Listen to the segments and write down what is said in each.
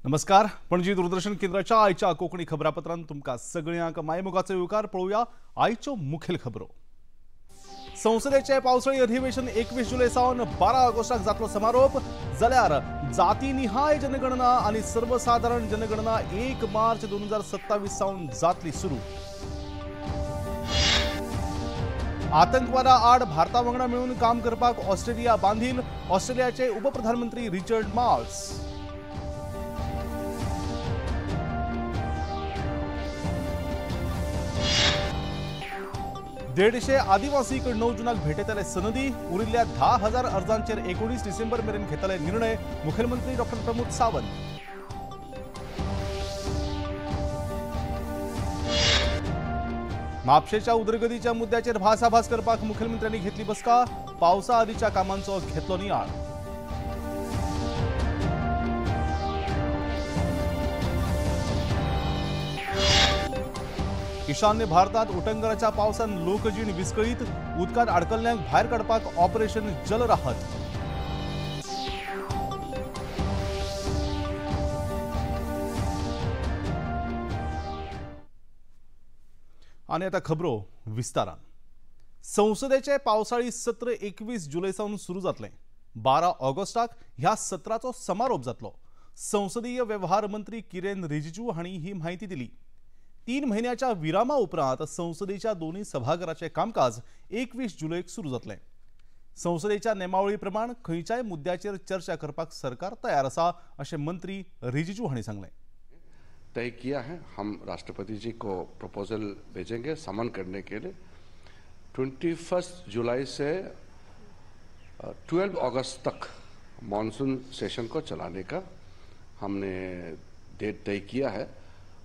नमस्कार, पणजी दूरदर्शन केंद्राच्या आयच्या कोंकणी खबरापत्रांत तुमकां सगळ्यांक मायमोगाचो येवकार. पळोवया आयच्यो मुखेल खबरो. संसदेचे पावसाळी अधिवेशन 21 जुलय सावन 12 ऑगस्टाक जातलो समारोप. जाल्यार जातीनिहाय जनगणना आनी सर्वसाधारण जनगणना 1 मार्च 2027 सावन जातली सुरू. आतंकवादा आड भारता वांगडा मेळून काम करपाक ऑस्ट्रेलिया बांधील. ऑस्ट्रेलियाचे उपप्रधानमंत्री रिचर्ड मार्ल्स. 150 आदिवासीक 9 जूनाक भेटयतले सनदी. उरिल्ल्या 10,000 अर्जांचेर 19 डिसेंबर मेरेन घेतले निर्णय. मुखेलमंत्री डॉक्टर प्रमोद सावंत. म्हापशेच्या उदरगतीच्या मुद्द्याचेर भासाभास करपाक मुखेलमंत्र्यांनी घेतली बसका. पावसा आदीच्या कामांचो घेतलो नियाळ. ईशान्य भारतात उटंगराच्या पावसान लोकजीण विस्कळीत. उदकांत आडकल्ल्यांक भायर काडपाक ऑपरेशन जलराहत. आनी आतां खबरो विस्तारान. संसदेचे पावसाळी सत्र 21 जुलय सावन सुरू जातलें. 12 ऑगस्टाक ह्या सत्राचो समारोप जातलो. संसदीय वेव्हार मंत्री किरेन रिजिजू हांणी ही म्हायती दिली. 3 म्हयन्याच्या विरामा उपरांत संसदेच्या दोनूय सभाघराचें कामकाज 21 जुलयक सुरू जातलें. संसदेच्या नेमावळी प्रमाण खंयच्याय मुद्द्याचेर चर्चा करपाक सरकार तयार आसा अशें मंत्री रिजिजू हांणी सांगलें. तय किया है, हम राष्ट्रपति जी को प्रपोजल भेजेंगे समन करने के लिए. 21 जुलाई से 12 अगस्त तक मानसून सेशन को चलाने का हमने डेट तय किया है.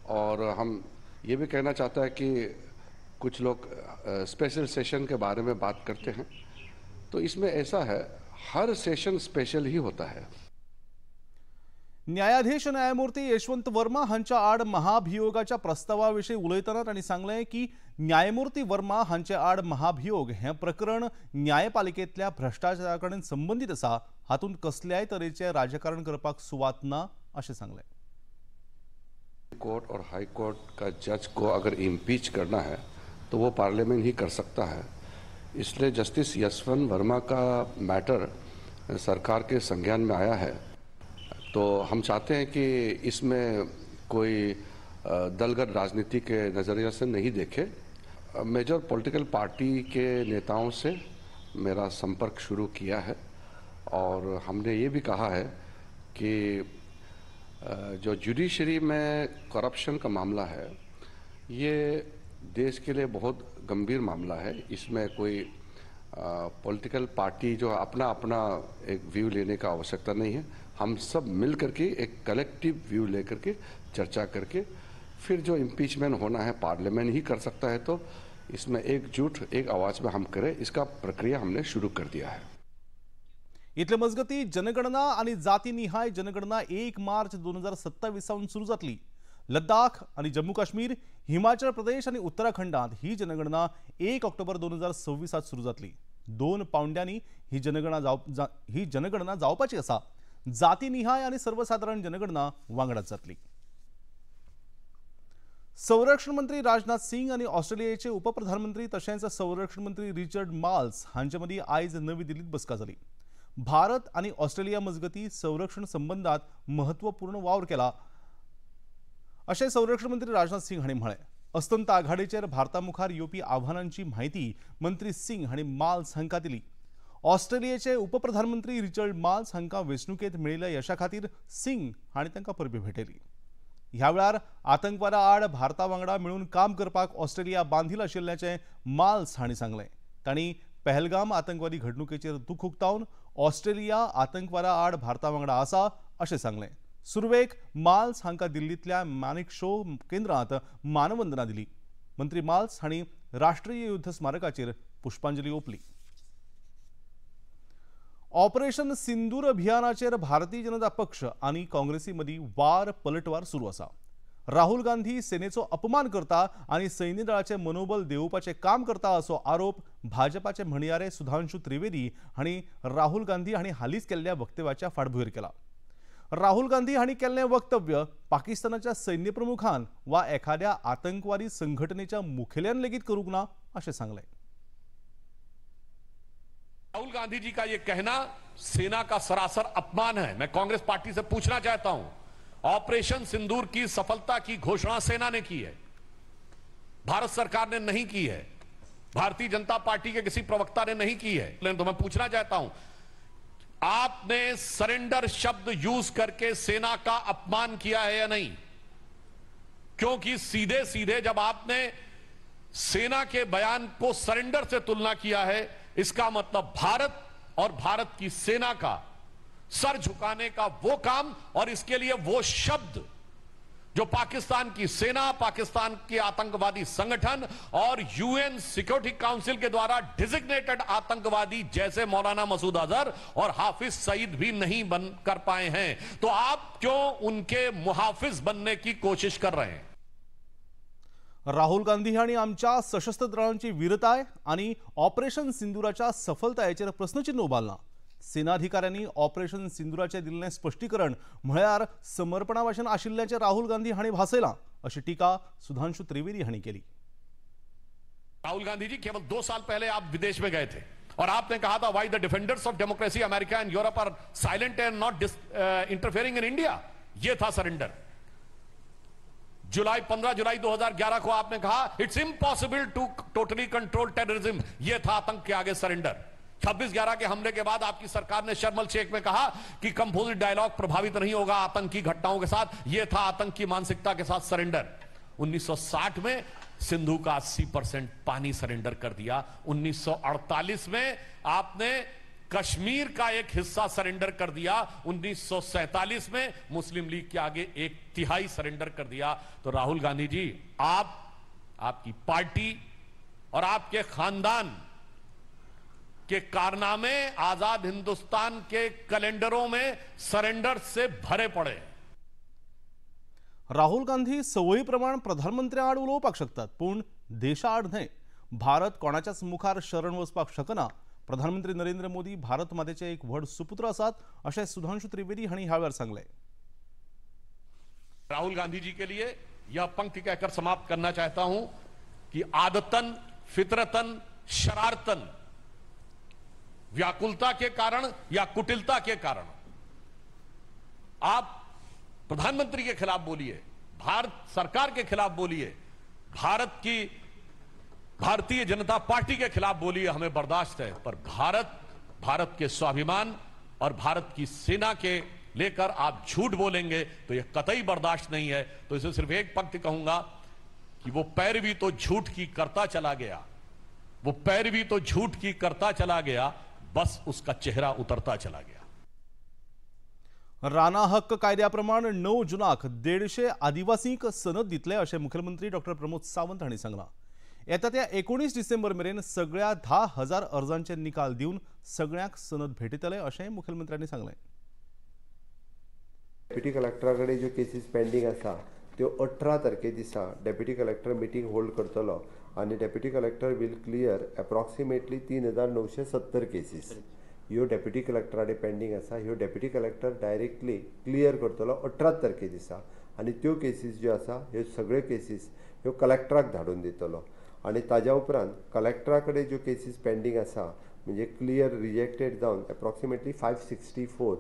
और हम ये भी कहना चाहता है कि कुछ लोग स्पेशल सेशन के बारे में बात करते हैं, तो इसमें ऐसा है, हर सेशन स्पेशल ही होता है. न्यायाधीश न्यायमूर्ती यशवंत वर्मा हांच्या आड महाभियोगाच्या प्रस्तावाविशीं उलयतना तांणी सांगलें की न्यायमूर्ती वर्मा हांचे आड महाभियोग हें प्रकरण न्यायपालिकेंतल्या भ्रश्टाचारा कडेन संबंदीत आसा. हातूंत कसल्याय तरेचें राजकारण करपाक सुवात ना अशें सांगलें. कोर्ट और हाई कोर्ट का जज को अगर इम्पीच करना है तो वो पार्लियामेंट ही कर सकता है. इसलिए जस्टिस यशवंत वर्मा का मैटर सरकार के संज्ञान में आया है, तो हम चाहते हैं कि इसमें कोई दलगत राजनीति के नज़रिए से नहीं देखे. मेजर पॉलिटिकल पार्टी के नेताओं से मेरा संपर्क शुरू किया है और हमने ये भी कहा है कि जो जुडिशरी में करप्शन का मामला है, ये देश के लिए बहुत गंभीर मामला है. इसमें कोई पॉलिटिकल पार्टी जो अपना अपना एक व्यू लेने का आवश्यकता नहीं है. हम सब मिल करके एक कलेक्टिव व्यू लेकर के चर्चा करके फिर जो इम्पीचमेंट होना है पार्लियामेंट ही कर सकता है, तो इसमें एकजुट एक आवाज़ में हम करें, इसका प्रक्रिया हमने शुरू कर दिया है. इतले मजगती जनगणना आनी जातीनिहाय जनगणना 1 मार्च 2027 सावन सुरू जातली. लद्दाख आनी जम्मू काश्मीर, हिमाचल प्रदेश आनी उत्तराखंडांत ही जनगणना 1 ऑक्टोबर 2026 सुरू जातली. 2 पावंड्यांनी ही जनगणना जावपाची आसा. जातीनिहाय आनी सर्वसाधारण जनगणना वांगडाच जातली. संरक्षण मंत्री राजनाथ सिंग आनी ऑस्ट्रेलियेचे उपप्रधानमंत्री तशेंच संरक्षण मंत्री रिचर्ड मार्ल्स हांचे मदीं आयज नवी दिल्लींत बसका जाली. भारत आनी ऑस्ट्रेलिया मजगती संरक्षण संबंधात महत्वपूर्ण वावर केला अशें संरक्षण मंत्री राजनाथ सिंग हांणी म्हळें. अस्तंत आघाडीचेर भारता मुखार येवपी आव्हानांची म्हायती मंत्री सिंग हांणी मार्ल्स हांकां दिली. ऑस्ट्रेलियेचे उपप्रधानमंत्री रिचर्ड मार्ल्स हांकां वेंचणुकेंत मेळिल्ल्या यशा खातीर सिंग हांणी तांकां परबीं भेटयली. ह्या वेळार आतंकवादा आड भारता वांगडा मेळून काम करपाक ऑस्ट्रेलिया बांधील आशिल्ल्याचें मार्ल्स हांणी सांगलें. तांणी पहलगाम आतंकवादी घडणुकेचेर दुख उक्तावन ऑस्ट्रेलिया आतंकवादा आड भारता वांगडा आसा अशें सांगलें. सुरवेक मार्ल्स हांकां दिल्लींतल्या मानिक शो केंद्रांत मानवंदना दिली. मंत्री मार्ल्स हांणी राष्ट्रीय युद्ध स्मारकाचेर पुष्पांजली ओंपली. ऑपरेशन सिंदूर अभियानाचेर भारतीय जनता पक्ष आनी काँग्रेसी मदीं वार पलटवार सुरू आसा. राहुल गांधी सेनेचो अपमान करता आनी सैन्य दळाचें मनोबल देंवोवपाचें काम करता असो आरोप भाजपाचे म्हणयारे सुधांशु त्रिवेदी हांणी राहुल गांधी हांणी हालींच केल्ल्या वक्तव्याच्या फाटभूंयेर केला. राहुल गांधी हांणी केल्लें वक्तव्य पाकिस्तानाच्या सैन्यप्रमुखान वा एखाद्या आतंकवादी संघटनेच्या मुखेल्यान लेगीत करूंक ना अशें सांगलें। राहुल गांधी जी का यह कहना सेना का सरासर अपमान है। मैं कांग्रेस पार्टी से पूछना चाहता हूं, ऑपरेशन सिंदूर की सफलता की घोषणा सेना ने की है, भारत सरकार ने नहीं की है, भारतीय जनता पार्टी के किसी प्रवक्ता ने नहीं की है। तो मैं पूछना चाहता हूं, आपने सरेंडर शब्द यूज करके सेना का अपमान किया है या नहीं? क्योंकि सीधे सीधे जब आपने सेना के बयान को सरेंडर से तुलना किया है, इसका मतलब भारत और भारत की सेना का सर झुकाने का वो काम और इसके लिए वो शब्द जो पाकिस्तान की सेना, पाकिस्तान के आतंकवादी संगठन और यूएन सिक्योरिटी काउंसिल के द्वारा डिजिग्नेटेड आतंकवादी जैसे मौलाना मसूद अजहर और हाफिज सईद भी नहीं बन कर पाए हैं, तो आप क्यों उनके मुहाफिज बनने की कोशिश कर रहे हैं? राहुल गांधी हांणी आमच्या सशस्त्र दळांची वीरताय आनी ऑपरेशन सिंदूराच्या सफलतायेचेर प्रस्नचिन्ह उबारलां। सेनाधिकाऱ्यांनी ऑपरेशन सिंदूराचें दिल्लें स्पश्टीकरण म्हळ्यार समर्पणा भाशेन आशिल्ल्याचें राहुल गांधी हांणी भासयलां अशी टीका सुधांशु त्रिवेदी हांणी केली। राहुल गांधी जी, केवल 2 साल पहले आप विदेश में गए थे और आपने कहा था why the defenders of democracy America and Europe are silent and not interfering in India. यह था सरेंडर। 15 जुलाई 2011 को आपने कहा it's impossible to totally control terrorism. यह था आतंक के आगे सरेंडर। 26/11 के हमले के बाद आपकी सरकार ने शर्म अल शेख में कहा कि कंपोजिट डायलॉग प्रभावित नहीं होगा आतंकी घटनाओं के साथ। यह था आतंक की मानसिकता के साथ सरेंडर। 1960 में सिंधु का 80% पानी सरेंडर कर दिया। 1948 में आपने कश्मीर का एक हिस्सा सरेंडर कर दिया। 1947 में मुस्लिम लीग के आगे 1/3 सरेंडर कर दिया। तो राहुल गांधी जी, आप, आपकी पार्टी और आपके खानदान के कारनामे आजाद हिंदुस्तान के कैलेंडरों में सरेंडर से भरे पड़े। राहुल गांधी सवयी प्रमाण प्रधानमंत्र्यां आड उलोवपाक शकतात, पूण देशा आड न्हय। भारत कोणाच्याच मुखार शरण वचपाक शकना। प्रधानमंत्री नरेंद्र मोदी भारत मातेचे एक व्हड सुपुत्र आसात अशें सुधांशु त्रिवेदी हांणी ह्या वेळार सांगलें। राहुल गांधी जी के लिए यह पंक्ति कहकर समाप्त करना चाहता हूं कि आदतन, फितरतन, शरारतन, व्याकुलता के कारण या कुटिलता के कारण आप प्रधानमंत्री के खिलाफ बोलिए, भारत सरकार के खिलाफ बोलिए, भारत की भारतीय जनता पार्टी के खिलाफ बोलिए, हमें बर्दाश्त है, पर भारत, भारत के स्वाभिमान और भारत की सेना के लेकर आप झूठ बोलेंगे तो यह कतई बर्दाश्त नहीं है। तो इसे सिर्फ एक पंक्ति कहूंगा कि वो पैरवी तो झूठ की करता चला गया, वो पैरवी तो झूठ की करता चला गया, बस उसका चेहरा उतरता चला गया। राना हक्क कायद्या प्रमाण 9 जुनाक 150 आदिवासींक सनद दितले अशें मुख्यमंत्री डॉक्टर प्रमोद सावंत हांणी सांगलां। येता त्या 19 डिसेंबर मेरेन सगळ्या 10,000 अर्जांचे निकाल दिवन सगळ्यांक सनद भेटयतले अशें मुख्यमंत्र्यांनी सांगलें। डेप्युटी कलेक्टरा कडेन ज्यो केसीस पेंडींग आसा त्यो 18 तारखे दिसा डेप्युटी कलेक्टर मिटींग होल्ड करतलो आनी deputy collector will clear approximately 3,970 cases ह्यो डेप्युटी कलेक्टरा कडेन पेंडींग आसा। ह्यो डेप्युटी कलेक्टर डायरेक्टली क्लियर करतलो 18 तारखे दिसा आनी त्यो केसीस ज्यो आसा ह्यो सगळ्यो केसीस ह्यो कलेक्टराक धाडून दितलो आनी ताज्या उपरांत कलेक्टरा कडेन ज्यो केसीस पेंडींग आसा म्हणजे क्लियर रिजेक्टेड जावन एप्रॉक्सिमेटली 564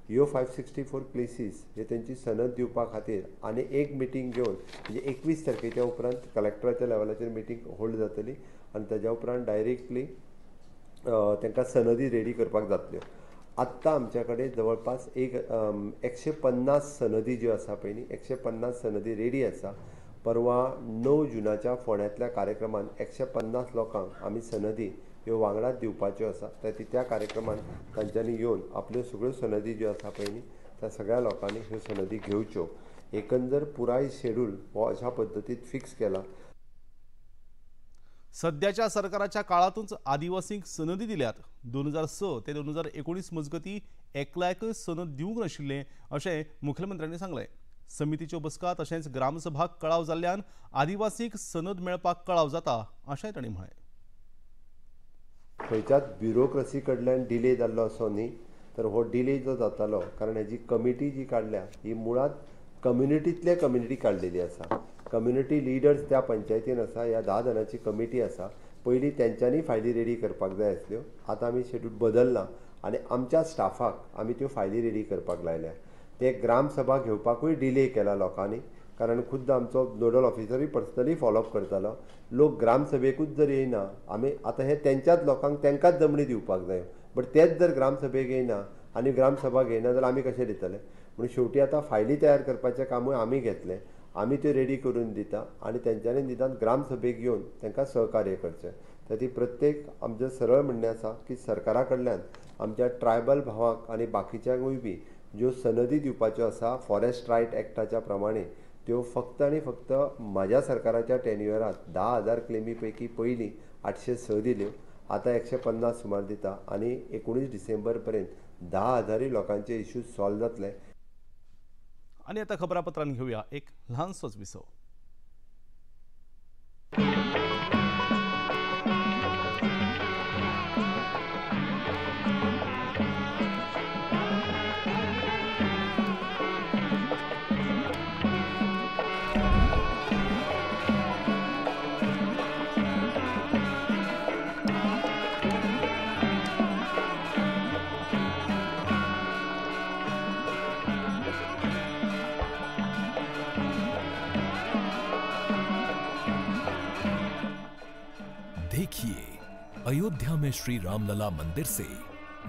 ह्यो 564 केसीस हे तेंची सनद दिवपा खातीर आनी एक मिटींग घेवन म्हणजे 21 तारखेच्या उपरांत कलेक्टराच्या लेवलाचेर मिटींग होल्ड जातली आनी ताज्या उपरांत डायरेक्टली तांकां सनदी रेडी करपाक जातल्यो। आत्तां आमच्या कडेन जवळपास 150 सनदी ज्यो आसा पळय न्ही, 150 सनदी रेडी आसा। परवा 9 जुनाच्या फोंड्यांतल्या कार्यक्रमान 150 लोकांक आमी सनदी ह्यो वांगडाच दिवपाच्यो आसा। त्या कार्यक्रमान तांच्यांनी येवन आपल्यो सगळ्यो सनदी ज्यो आसा पळय न्ही त्या सगळ्या लोकांनी ह्यो सनदी घेवच्यो। एकंदर पुराय शेड्यूल हो अशा पद्दतीन फिक्स केला। सध्याच्या सरकाराच्या काळातूच आदिवासींक सनदी दिल्यात। 2006 ते 2019 मजगती एकल्याकय सनद दिवंक नाशिल्लें अशें मुख्यमंत्र्यांनी सांगलें। समितीच्यो बसका तशेंच ग्रामसभाक कळाव जाल्ल्यान आदिवासींक सनद मेळपाक कळाव जाता अशेंय तांणी म्हळें। खंयच्याच ब्युरोक्रसी कडल्यान डिले जाल्लो असो न्ही, तर हो डिले जो जातालो, कारण हेजी कमिटी जी काडल्या ही मुळांत कम्युनिटींतले कम्युनिटी काडलेली आसा. कम्युनिटी लिडर्स त्या पंचायतीन आसा, ह्या 10 जाणांची कमिटी आसा. पयलीं तेंच्यांनी फायली रेडी करपाक जाय आसल्यो, आतां आमी शेड्यूल बदलला आनी आमच्या स्टाफाक आमी त्यो फायली रेडी करपाक लायल्या. ते ग्रामसभा घेवपाकूय डिले केला लोकांनी, कारण खुद्द आमचो नोडल ऑफिसरूय पर्सनली फॉलोअप करतालो. लोक ग्रामसभेकूच जर येयना, आमी आतां हें तेंच्याच लोकांक तेंकांच जमणी दिवपाक जाय, बट तेच जर ग्रामसभेक येयना आनी ग्रामसभा घेयना जाल्यार आमी कशें दितले? म्हणून शेवटी आतां फायली तयार करपाचें कामूय आमी घेतलें, आमी त्यो रेडी करून दिता आनी तेंच्यांनी निदान ग्रामसभेक येवन तांकां सहकार्य करचें. तर ती प्रत्येक आमचें सरळ म्हणणें आसा की सरकारा कडल्यान आमच्या ट्रायबल भावांक आनी बाकीच्यांकूय बी ज्यो सनदी दिवपाच्यो आसा फॉरेस्ट रायट एक्टाच्या प्रमाणे, त्यो फक्त आनी फक्त म्हाज्या सरकाराच्या टेन्युअरांत 10,000 क्लेमी पैकी पयलीं 806 दिल्यो, आतां 150 सुमार दिता आनी 19 डिसेंबर पर्यंत 10,000 लोकांचे इश्यूज सॉल्व जातले. आनी आतां खबरापत्रान घेवया एक ल्हानसोच विसव. देखिए अयोध्या में श्री रामलला मंदिर से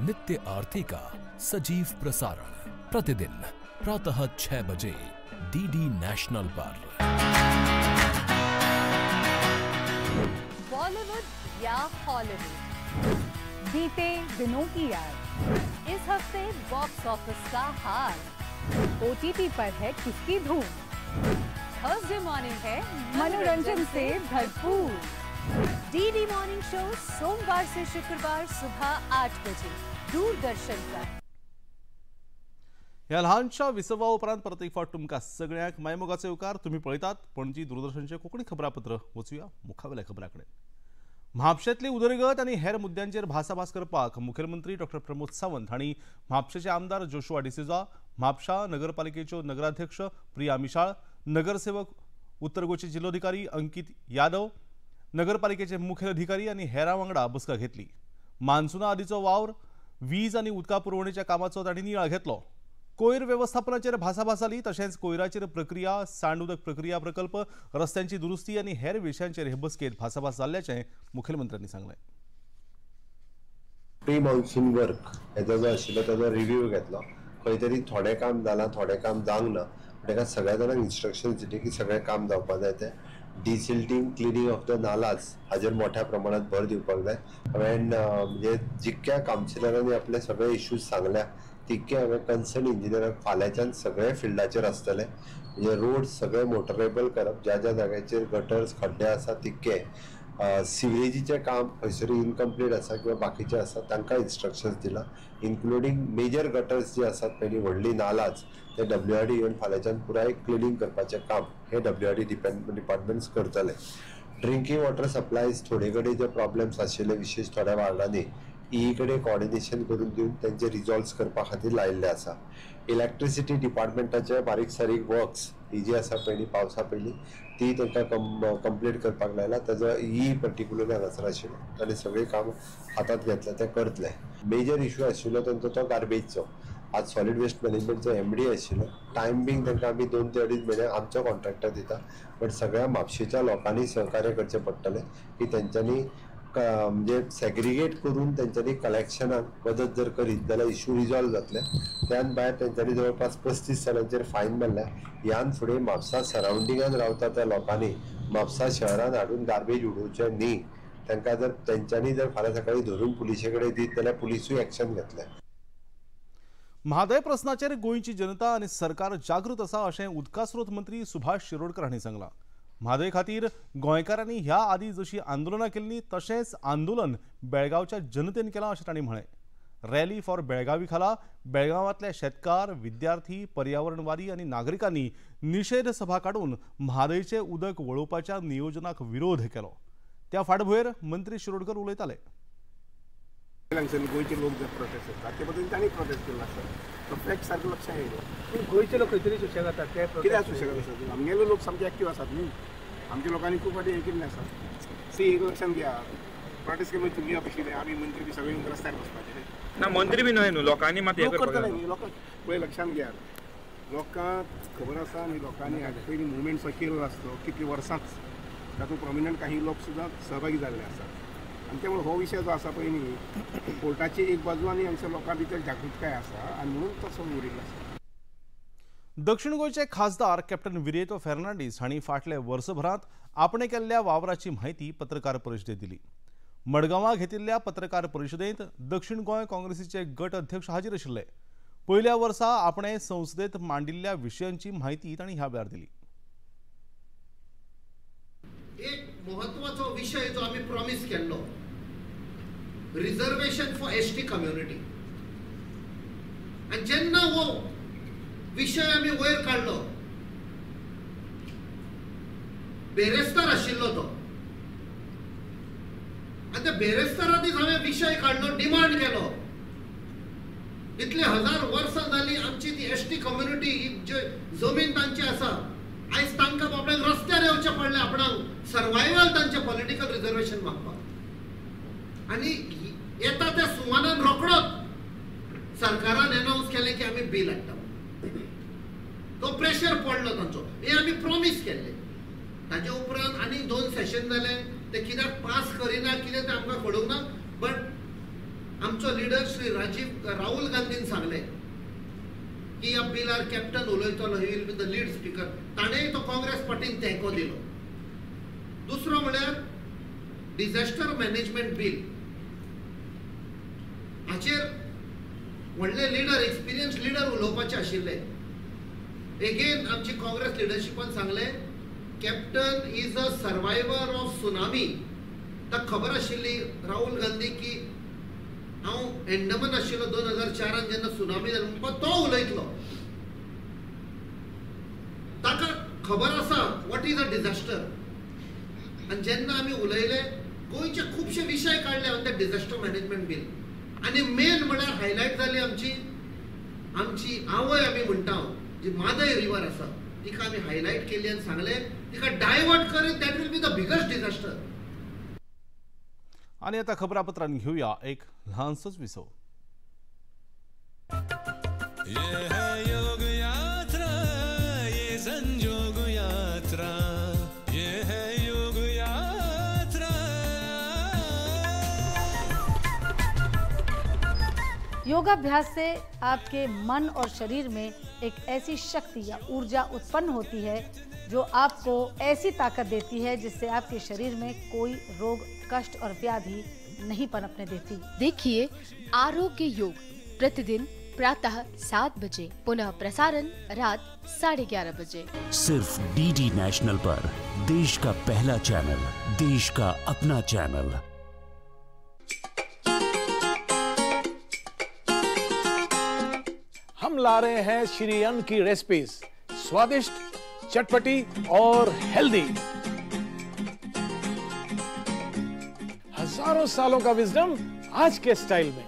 नित्य आरती का सजीव प्रसारण प्रतिदिन प्रातः 6 बजे डीडी नेशनल पर। बॉलीवुड या हॉलीवुड, बीते दिनों की याद, इस हफ्ते बॉक्स ऑफिस का हाल, ओटीटी पर है किसकी धूम, थर्सडे मॉर्निंग है मनोरंजन से भरपूर। डीडी मॉर्निंग शो सोमवार से शुक्रवार सुबह 8 बजे दूरदर्शन पर। ह्या ल्हानशा विसवा उपरांत परत एक फावट तुमकां सगळ्यांक मायमोगाचो येवकार. तुमी पळयतात पणजी दूरदर्शनचें कोंकणी खबरापत्र. वचुया मुखावेल्या खबरां कडेन. म्हापशेंतली उदरगत आनी हेर मुद्द्यांचेर भासाभास करपाक मुखेलमंत्री डॉक्टर प्रमोद सावंत हांणी म्हापशेचे आमदार जोशुआ डिसोझा, म्हापशा नगरपालिकेच्यो नगराध्यक्ष प्रिया मिशाळ, नगरसेवक उत्तर गोंयचे जिल्लोधिकारी अंकित यादव, नगरपालिकेचे मुखेल अधिकारी आनी हेरां वांगडा बसका घेतली. मान्सूना आदीचो वावर, वीज आनी उदका पुरवणेच्या कामाचो तांणी नियाळ घेतलो. कोयर वेवस्थापनाचेर भासाभास जाली, तशेंच कोयराचेर प्रक्रिया, सांड उदक प्रक्रिया प्रकल्प, रस्त्यांची दुरुस्ती आनी हेर विशयांचेर हे बसकेत भासाभास जाल्ल्याचें मुखेलमंत्र्यांनी सांगलें. प्री मॉन्सून वर्क हेजो जो आशिल्लो ताजो रिव्यू घेतलो. खंय तरी थोडें काम जालां, थोडें काम जावंक ना. ताका सगळ्या जाणांक इन्स्ट्रक्शन दिली की सगळें काम जावपाक जाय. तें डिसिल्टींग, क्लिनींग ऑफ the नालाज हाजेर मोठ्या प्रमाणात भर दिवपाक जाय. हांवें म्हणजे जितक्या कावन्सिलरांनी आपले सगळे इश्यूज सांगल्या तितके हांवें कन्सर्न इंजिनियराक फाल्यांच्यान सगळे फिल्डाचेर आसतले, म्हणजे रोड सगळे मोटरेबल करप, ज्या ज्या जाग्याचेर गटर्स खड्डे आसा तितके, सिवरेजीचें काम खंयसर इनकम्प्लीट आसा किंवा बाकीचें आसा तांकां इन्स्ट्रक्शन्स दिला, इन्क्लुडींग मेजर गटर्स जी आसात पयलीं व्हडली नालाज ते डब्ल्यू आर डी येवन फाल्यांच्यान पुराय क्लिनींग करपाचें काम हे डब्ल्यू आर डी डिपार्टमेंट्स करतले. ड्रिंकींग वॉटर सप्लायज थोडे कडेन जे प्रॉब्लम्स आशिल्ले विशेश थोड्या वार्डांनी ई कडेन कॉर्डिनेशन करून दिवन तेंचे रिजॉल्व करपा खातीर लायिल्ले आसा. इलेक्ट्रिसिटी डिपार्टमेंटाचे बारीक सारीक वर्क्स ही जी आसा पयलीं पावसा पयलीं ती तांकां कंप्लीट करपाक लायला. ताजो ई पर्टिक्युलरली हांगासर आशिल्लो ताणें सगळें काम हातांत घेतलें, तें करतले. मेजर इशू आशिल्लो तांचो तो गार्बेजचो. आज सॉलीड वेस्ट मॅनेजमेंटचो एमडी आशिल्लो. टायम बींग तांकां आमी 2 ते 2.5 म्हयने आमचो कॉन्ट्रॅक्टर दिता, बट सगळ्या म्हापशेच्या लोकांनी सहकार्य करचें पडटलें की तेंच्यांनी म्हणजे सेग्रिगेट करून तेंच्यांनी कलेक्शनाक मदत जर करीत जाल्यार इशू रिजॉल्व जातले. त्यान भायर तेंच्यांनी जवळपास 35 जाणांचेर फायन मारल्या. ह्यान फुडें म्हापसा सरावंडिंगान रावता त्या लोकांनी म्हापसा शहरान हाडून गार्बेज उडोवचें न्ही. तांकां जर तेंच्यांनी जर फाल्यां सकाळीं धरून पुलिशे कडेन दीत जाल्यार पुलिसूय एक्शन घेतले. म्हादय प्रस्नाचेर गोंयची जनता आनी सरकार जागृत आसा अशें उदका स्रोत मंत्री सुभाष शिरोडकर हांणी सांगलां. म्हादय खातीर गोंयकारांनी ह्या आदीं जशीं आंदोलनां केल्लीं तशेंच आंदोलन बेळगांवच्या जनतेन केलां अशें तांणी म्हळें. रॅली फॉर बेळगावी खाला बेळगांवांतल्या शेतकार, विद्यार्थी, पर्यावरणवादी आनी नागरिकांनी निशेध सभा काडून म्हादयचें उदक वळोवपाच्या नियोजनाक विरोध केलो. त्या फाटभुंयेर मंत्री शिरोडकर उलयताले. हांगसर गोंयचे लोक जे प्रोटेस्ट करतात ते पद्दतीन तांणी प्रोटेस्ट केल्लो आसा. तो फॅक्ट सारको लक्षात येयलो. पूण गोंयचे लोक खंय तरी सुशेग जातात ते कित्याक सुशेग आसा? आमगेले लोक सामके एक्टीव आसात न्ही, आमच्या लोकांनी खूब फावटी हें केल्लें आसा. सी एक लक्षांत घ्या, प्रोटेस्ट केलो तुमी अपेक्षीत आमी मंत्री बी सगळे रस्त्यार बसपाचे ना, मंत्री बी न्हय न्हू, लोकांनी मात हें लोक करपाक करतले जाय. न्ही. लोकांक पळय लक्षांत घ्या, लोकांक खबर आसा आनी लोकांनी हाजे पयलीं मुवमेंट जो केल्लो आसतो कितलीं वर्सांच तातूंत प्रोमिनंट काही लोक सुद्दां सहभागी जाल्ले आसात. आनी त्यामुळे हो विशय जो आसा पळय न्ही, कोर्टाची एक बाजू आनी हांगसर लोकां भितर जागृतकाय आसा आनी म्हणून तसो उरिल्लो आसा. दक्षिण गोंयचे खासदार कॅप्टन विरेतो फेर्नांडीस हांणी फाटल्या वर्सभरांत आपणे केल्ल्या वावराची म्हायती पत्रकार परिशदेंत दिली. मडगांवां घेतिल्ल्या पत्रकार परिशदेंत दक्षिण गोंय काँग्रेसीचे गट अध्यक्ष हाजीर आशिल्ले. पयल्या वर्सा आपणे संसदेंत मांडिल्ल्या विशयांची म्हायती तांणी ह्या वेळार दिली. एक महत्वाचो विशय जो आमी प्रॉमीस केल्लो, रिजर्वेशन फॉर एसटी कम्युनिटी, आनी जेन्ना हो विशय आमी वयर काडलो, बेरेस्तार आशिल्लो तो, आनी त्या बेरेस्तारा दीस हांवें विशय काडलो, डिमांड केलो. इतले हजार वर्सां जाली आमची ती एसटी कम्युनिटी ही जमीन तांची आसा, आयज तांकां बाबड्यांक रस्त्यार येवचें पडलें आपणाक सर्वायवल तांचें पॉलिटिकल रिजर्वेशन मागपाक. आनी येता त्या सुमानान रोखडोच सरकारान एनावन्स केलें की आमी बील हाडटा. तो प्रेशर पडलो तांचो, हें आमी प्रॉमीस केल्लें. ताजे उपरांत आनी 2 सेशन जाले, ते कित्याक पास करिना कितें तें आमकां कळूंक ना, बट आमचो लिडर श्री राहुल गांधीन सांगलें की ह्या बिलार कॅप्टन उलयतलो, he will be the lead speaker. ताणें तो काँग्रेस पार्टीन तेंको दिलो. दुसरो म्हळ्यार डिझास्टर मॅनेजमेंट बील, हाचेर व्हडले लिडर, एक्सपिरियन्स लिडर उलोवपाचे आशिल्ले. एगेन आमची काँग्रेस लिडरशिपान सांगलें captain is a survivor of tsunami. ताका खबर आशिल्ली राहुल गांधी की हांव एंडमन आशिल्लो 2004 जेन्ना सुनामी जाली म्हणपाक तो उलयतलो, ताका खबर आसा what is a disaster. आनी जेन्ना आमी उलयले गोंयचे खुबशे विशय काडले on the disaster management bill, आनी मेन म्हळ्यार हायलायट जाली आमची आमची आवय आमी म्हणटा जी मादय रिवर आसा तिका आमी हायलायट केली आनी सांगलें तिका डायवर्ट करीत that will be the biggest disaster. आनी आतां खबरापत्रान घेवया एक ल्हानसोच विसव. ये है योग यात्रा, ये संजोग यात्रा, ये है योग यात्रा. योगाभ्यास से आपके मन और शरीर में एक ऐसी शक्ति या ऊर्जा उत्पन्न होती है जो आपको ऐसी ताकत देती है जिससे आपके शरीर में कोई रोग, कष्ट और व्याधि नहीं पनपने देती। देखिए आरोग्य योग प्रतिदिन प्रातः 7 बजे, पुनः प्रसारण रात 11:30 बजे, सिर्फ डीडी नेशनल पर। देश का पहला चैनल, देश का अपना चैनल। हम ला रहे हैं श्री अन्न की रेसिपीज, स्वादिष्ट, चटपटी और हेल्दी। हजारों सालों का विजडम आज के स्टाइल में।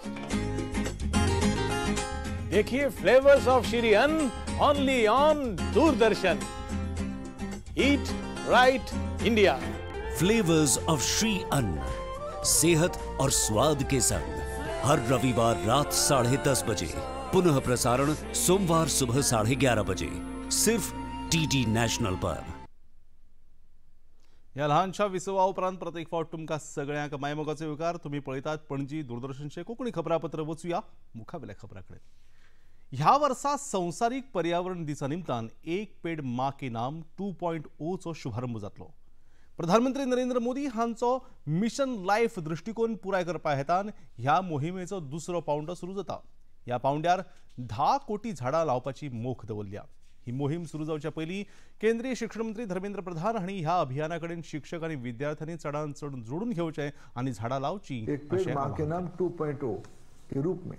देखिए flavours of Shri Anna only on Doordarshan. Eat right India. Flavours of Shri Anna, सेहत और स्वाद के संग, हर रविवार रात 10:30 बजे, पुनः प्रसारण सोमवार सुबह 11:30 बजे, सिर्फ डीडी नॅशनल पर। ह्या ल्हानशा विसवा उपरांत परत एक फावट तुमकां सगळ्यांक मायमोगाचो येवकार। तुमी पळयतात पणजी दूरदर्शनचें कोंकणी खबरापत्र। वचुया मुखावेल्या खबरां कडेन। ह्या वर्सा संवसारीक पर्यावरण दिसा निमतान एक पेड माँ के नाम 2.0 चो शुभारंभ जातलो। प्रधानमंत्री नरेंद्र मोदी हांचो मिशन लायफ दृश्टिकोन पुराय करपा हेतान ह्या मोहिमेचो दुसरो पावंडो सुरू जाता। ह्या पावंड्यार 10 कोटी झाडां लावपाची मोख दवरल्या। ही मोहीम सुरू जावच्या पयलीं केंद्रीय शिक्षण मंत्री धर्मेंद्र प्रधान हांणी ह्या अभियाना कडेन शिक्षक आनी विद्यार्थ्यांनी चडान चड जोडून घेवचें आनी झाडां लावचीं। एक पेड़ मां के नाम 2.0 के रूप में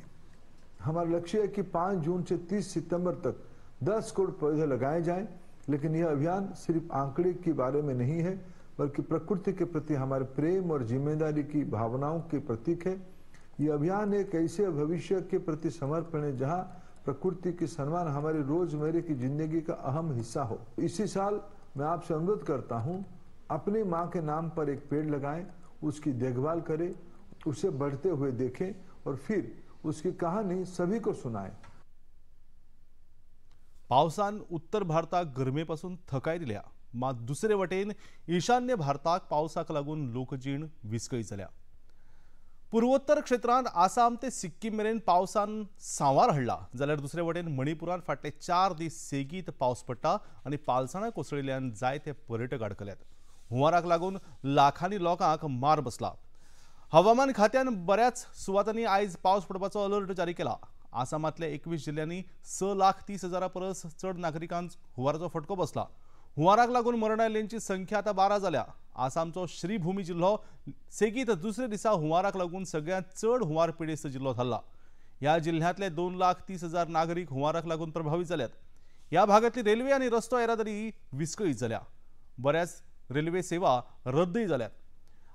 हमारा लक्ष्य है कि 5 जून से 30 सितंबर तक 10 करोड़ पौधे लगाए जाएं। लेकिन यह अभियान सिर्फ आंकड़े के बारे में नहीं है, बल्कि प्रकृति के प्रति हमारे प्रेम और जिम्मेदारी की भावनाओं के प्रतीक है। ये अभियान एक ऐसे भविष्य के प्रति समर्पण है जहां प्रकृति के सम्मान हमारी रोजमर्रा की जिंदगी का अहम हिस्सा हो। इसी साल मैं आपसे अनुरोध करता हूं, अपनी माँ के नाम पर एक पेड़ लगाएं, उसकी देखभाल करें, उसे बढ़ते हुए देखें और फिर उसकी कहानी सभी को सुनाएं। पावसान उत्तर भारताक गरमेपासून थकाय दिल्या, मात दुसरे वटेन ईशान्य भारताक पावसाक लागून लोकजीण विस्कळीत जाल्या। पूर्वोत्तर क्षेत्रांत आसाम ते सिक्कीम मेरेन पावसान सांवार हाडला, जाल्यार दुसरे वटेन मणिपुरांत फाटले 4 दीस सेगीत पावस पडटा आनी पालसणां कोसळिल्ल्यान जायते पर्यटक अडकल्यात। हुंवाराक लागून लाखांनी लोकांक मार बसला। हवामान खात्यान बऱ्याच सुवातांनी आयज पावस पडपाचो अलर्ट जारी केला। आसामांतल्या 21 जिल्ल्यांनी 6,30,000 परस चड नागरिकांक हुंवाराचो फटको बसला। हुंवाराक लागून मरण आयिल्ल्यांची संख्या आतां 12 जाल्या। आसामचो श्रीभूमी जिल्लो सेगीत दुसरे दिसा हुंवाराक लागून सगळ्यांत चड हुंवार पिडेस्त जिल्लो थारला। ह्या जिल्ह्यांतले 2,30,000 नागरीक हुंवाराक लागून प्रभावीत जाल्यात। ह्या भागांतली रेल्वे आनी रस्तो येरादारी विस्कळीत जाल्या। बऱ्याच रेल्वे सेवा रद्दय जाल्यात।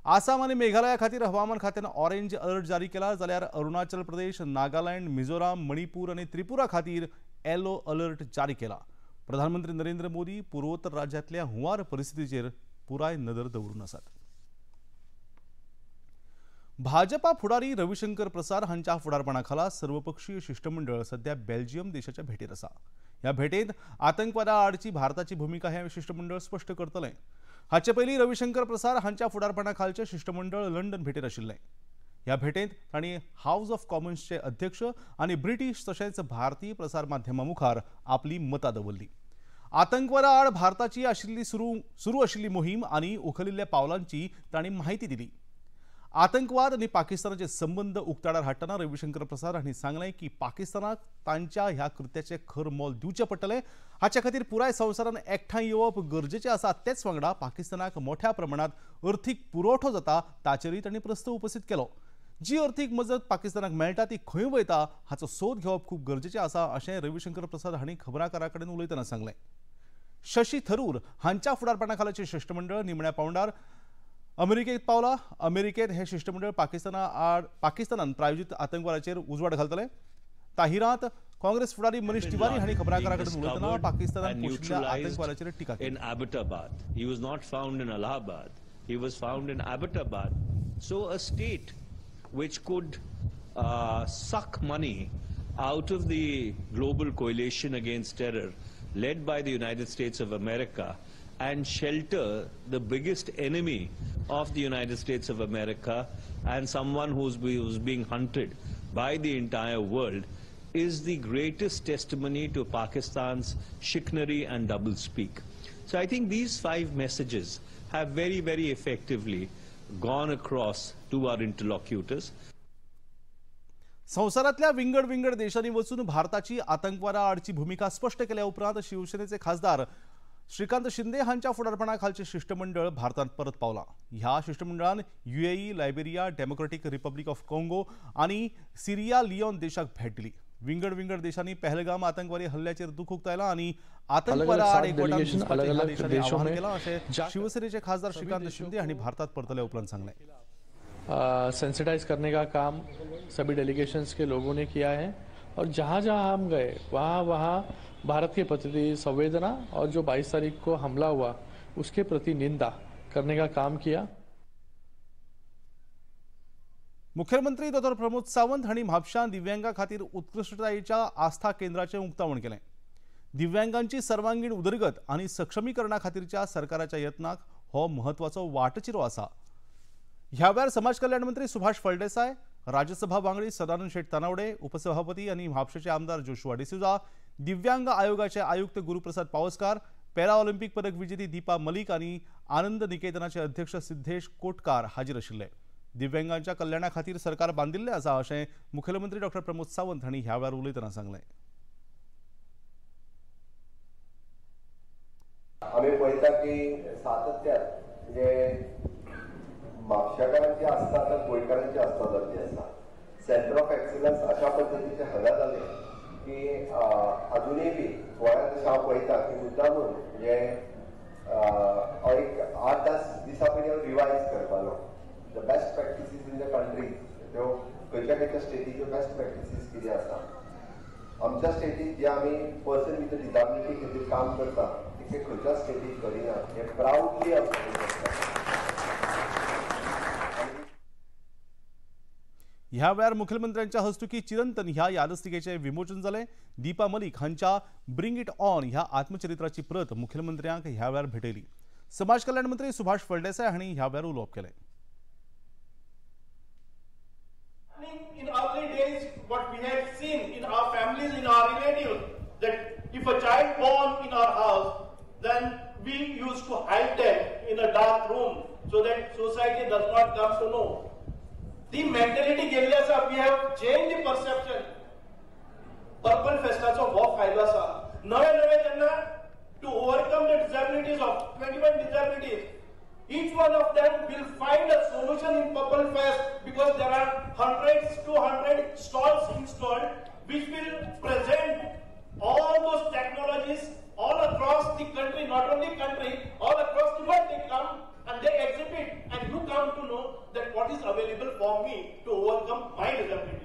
आसाम आनी मेघालया खातीर हवामान खात्यान ऑरेंज अलर्ट जारी केला, जाल्यार अरुणाचल प्रदेश, नागालँड, मिझोराम, मणिपूर आनी त्रिपुरा खातीर येलो अलर्ट जारी केला। प्रधानमंत्री नरेंद्र मोदी पूर्वोत्तर राज्यांतल्या हुंवार परिस्थितीचेर पुराय नदर दवरून आसात। भाजपा फुडारी रविशंकर प्रसाद हांच्या फुडारपणा खाला सर्वपक्षीय शिष्टमंडळ सध्या बेल्जियम देशाच्या भेटेर आसा। ह्या भेटेंत आतंकवादा आडची भारताची भूमिका हें शिष्टमंडळ स्पश्ट करतलें। हाचे पयलीं रविशंकर प्रसाद हांच्या फुडारपणा खालचें शिष्टमंडळ लंडन भेटेर आशिल्लें। ह्या भेटेंत तांणी हावज ऑफ कॉमन्सचे अध्यक्ष आनी ब्रिटीश तशेंच भारतीय प्रसार माध्यमां मुखार आपली मतां दवरली। आतंकवादा आड भारताची आशिल्ली सुरू आशिल्ली मोहीम आनी उखलिल्ल्या पावलांची तांणी म्हायती दिली। आतंकवाद आनी पाकिस्तानाचे संबंद उक्ताडार हाडटना रविशंकर प्रसाद हांणी सांगलें की पाकिस्तानाक तांच्या ह्या कृत्याचें खर मोल दिवचें पडटलें। हाचे खातीर पुराय संवसारान एकठांय येवप गरजेचें आसा। तेच वांगडा पाकिस्तानाक मोठ्या प्रमाणांत अर्थीक पुरवठो जाता ताचेरूय तांणी प्रस्न उपस्थित केलो। जी अर्थीक मजत पाकिस्तानाक मेळटा ती खंय वयता हाचो सोद घेवप खूब गरजेचें आसा अशें रविशंकर प्रसाद हांणी खबराकारां कडेन उलयतना सांगलें। शशी थरूर हांच्या फुडारपणा खालाचें शिष्टमंडळ निमण्या पावंड्यार अमेरिकेत पावला। अमेरिकेत हे शिष्टमंडळ पाकिस्तानान प्रायोजित आतंकवादाचेर उजवाड घालतले। ताहिरात काँग्रेस फुडारी मनीष तिवारी हांणी खबराकारां कडेन उलयतना पाकिस्तानान पोशिल्ल्या आतंकवादाचेर टिका केली। In Abbottabad, he was not found in Allahabad, he was found in Abbottabad. So a state which could suck money out of the global coalition against terror led by the United States of America and shelter the biggest enemy of the United States of America and someone who's being hunted by the entire world is the greatest testimony to Pakistan's chicanery and doublespeak. So I think these 5 messages have very, very effectively gone across to our interlocutors. संवसारांतल्या विंगड विंगड देशांनी वचून भारताची आतंकवादा आडची भूमिका स्पश्ट केल्या उपरांत शिवसेनेचे खासदार श्रीकांत शिंदे हांच्या फुडारपणा खालचें शिष्टमंडळ भारतांत परत पावलां। ह्या शिष्टमंडळान UAE, Liberia, Democratic Republic of Congo आनी सिरिया लियोन देशाक भेट दिली। विंगड विंगड देशांनी पहलगाम आतंकवादी हल्ल्याचेर दुख उक्तायलां आनी आतंकवादा आड एकवटान झुजपाचें ह्या देशांनी आवाहन केलां अशें शिवसेनेचे खासदार श्रीकांत शिंदे हांणी भारतांत परतल्या उपरांत सांगलें। सेंसिटाइज करने का काम सभी डेलीगेशंस के लोगों ने किया है और जहाँ जहाँ हम गए वहाँ वहाँ भारत के प्रति संवेदना और जो 22 तारीख को हमला हुआ उसके प्रति निंदा करने का काम किया। मुख्यमंत्री डॉ प्रमोद सावंत हांणी म्हापशां दिव्यांगा खातीर उत्कृश्टतायेच्या आस्था केंद्राचें उक्तावण केलें। दिव्यांगांची सर्वांगीण उदरगत आनी सक्षमीकरणा खातीरच्या सरकाराच्या यत्नाक हो म्हत्वाचो वाटचिरो आसा। ह्या वेळार समाज कल्याण मंत्री सुभाष फळदेसाय, राज्यसभा वांगडी सदानंद शेट तानावडे, उपसभापती आनी म्हापशेचे आमदार जोशुआ डिसोझा, दिव्यांग आयोगाचे आयुक्त गुरुप्रसाद पावसकार, पॅरा ऑलिम्पिक पदक विजेती दीपा मलिक आनी आनंद निकेतनाचे अध्यक्ष सिद्धेश कोटकार हाजीर आशिल्ले। दिव्यांगांच्या कल्याणा खातीर सरकार बांदिल्लें आसा अशें मुखेलमंत्री डॉ प्रमोद सावंत हांणी ह्या वेळार उलयतना सांगलें। आमी पळयता की सातत्यान म्हणजे म्हापशेकारांची आस्था आतां गोंयकारांची आस्था जाल्ली आसा। सेंटर ऑफ एक्सिलन्स अशा पद्दतीचे हांगा जालें की अजुनूय बी गोंयांत अशें हांव पळयता की मुद्दामून म्हणजे एक 8-10 दिसां पयलीं हांव रिवायज करतालो the best practices in the country त्यो खंयच्यो खंयच्या खंयच्या स्टेटीच्यो बेस्ट प्रॅक्टिसीस कितें आसा, आमच्या स्टेटीत जे आमी पर्सन विथ डिजाबिलिटी खातीर काम करता ते खंयच्या स्टेटीत करिना हें प्रावडली हांव सांगूंक शकता. ह्या वेळार मुखेलमंत्र्यांच्या हस्तुकी चिरंतन ह्या यादस्तिकेचें विमोचन जालें. दीपा मलिक हांच्या ब्रिंग it on ह्या आत्मचरित्राची प्रत मुखेलमंत्र्यांक ह्या वेळार भेटयली. समाज कल्याण मंत्री सुभाष फळदेसाय हांणी ह्या वेळार उलोवप केलें. In early days, what we have seen in our families, in our relatives, that if a child born in our house, then we used to hide them in a dark room so that society does not come to know. The mentality गेल्ली आसा, we have changed the perception. Purple Festaचो हो फायदो आसा. नवे नवे जेन्ना to overcome the disabilities of 21 disabilities, each one of them will find a solution in Purple Fest because there are hundreds to 100 stalls installed which will present all those technologies all across the country, not only country, all across the world they come and they exhibit and you come to know that what is available for me to overcome my disability.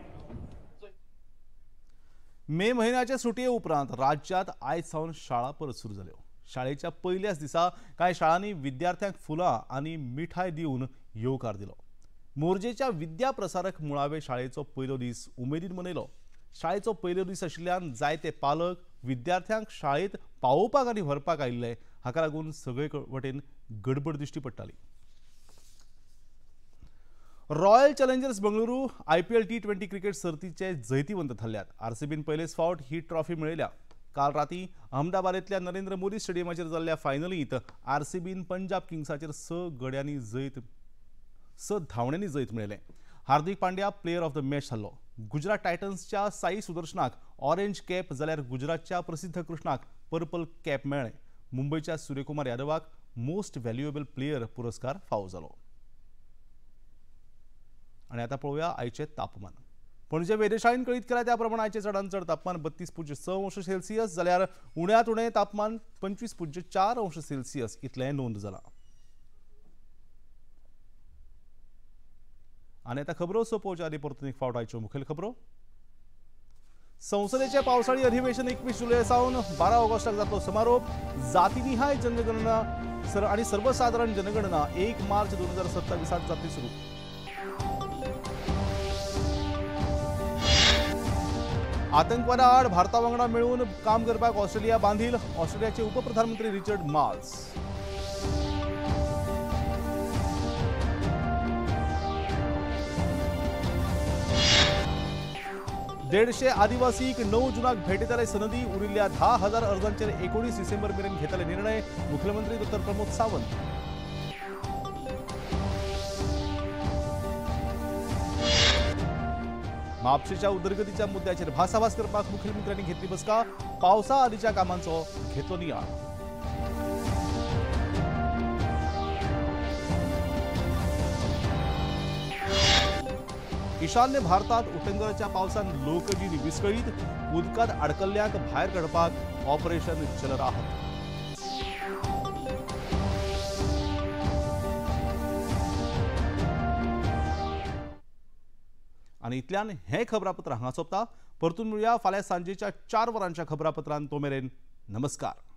मे म्हयन्याच्या सुटये उपरांत राज्यांत आयज सावन शाळा परत सुरू जाल्यो. शाळेच्या पयल्याच दिसा कांय शाळांनी विद्यार्थ्यांक फुलां आनी मिठाय दिवन येवकार दिलो. मोरजेच्या विद्या प्रसारक मुळावे शाळेचो पयलो दीस उमेदीन मनयलो. शाळेचो पयलो दीस आशिल्ल्यान जायते पालक विद्यार्थ्यांक शाळेंत पावोवपाक आनी व्हरपाक आयिल्ले. हाका लागून सगळे वटेन गडबड दिश्टी पडटाली. Royal Challengers Bengaluru IPL T20 cricket सर्तीचे जैतिवंत थारल्यात. आरसीबीन पयलेच फावट ही ट्रॉफी मेळयल्या. काल राती अहमदाबादेंतल्या नरेंद्र मोदी स्टेडियमाचेर जाल्ल्या फायनलींत आरसीबीन पंजाब किंग्साचेर 6 धांवड्यांनी जैत मेळयलें. Hardik Pandya player of the match थारलो. गुजरात टायटन्सच्या साई सुदर्शनाक ऑरेंज कॅप जाल्यार गुजरातच्या प्रसिद्ध कृष्णाक पर्पल कॅप मेळ्ळें. मुंबयच्या सूर्यकुमार यादवाक मोस्ट व्हॅल्युएबल प्लेयर पुरस्कार फावो जालो. आनी आतां पळोवया आयचें तापमान. पणजे वेधशाळेन कळीत केलां त्या प्रमाण आयचें चडांत चड तापमान 32.6 अंश सेल्सियस जाल्यार उण्यांत उणें तापमान 25.4 अंश सेल्सियस इतलें नोंद जालां. आनी आतां खबरो सोंपोवच्या आदीं परतून एक फावट आयच्यो मुखेल खबरो. संसदेचें पावसाळी अधिवेशन 21 जुलय सावन 12 ऑगस्टाक जातलो समारोप. जातीनिहाय जनगणना आनी सर्वसादारण जनगणना 1 मार्च 2027 जातली सुरू. आतंकवादाआड भारता वांगडा मेळून काम करपाक ऑस्ट्रेलिया बांधील. ऑस्ट्रेलियाचे उपप्रधानमंत्री रिचर्ड माल्स. 150 आदिवासीक 9 जुनाक भेटयतले सनदी. उरिल्ल्या 10,000 अर्जांचेर 19 डिसेंबर मेरेन घेतले निर्णय. मुख्यमंत्री डॉ. प्रमोद सावंत. म्हापशेच्या उदरगतीच्या मुद्द्याचेर भासाभास करपाक मुखेलमंत्र्यांनी घेतली बसका. पावसा आदीच्या कामांचो घेतलो नियाळ. ईशान्य भारतात उटंगराच्या पावसान लोकजीण विस्कळीत. उदकांत आडकल्ल्यांक भायर काडपाक ऑपरेशन जलराहत. आनी इतल्यान हें खबरापत्र हांगा सोंपता. परतून मेळुया फाल्यां सांजेच्या 4 वरांच्या खबरापत्रान. तो मेरेन नमस्कार.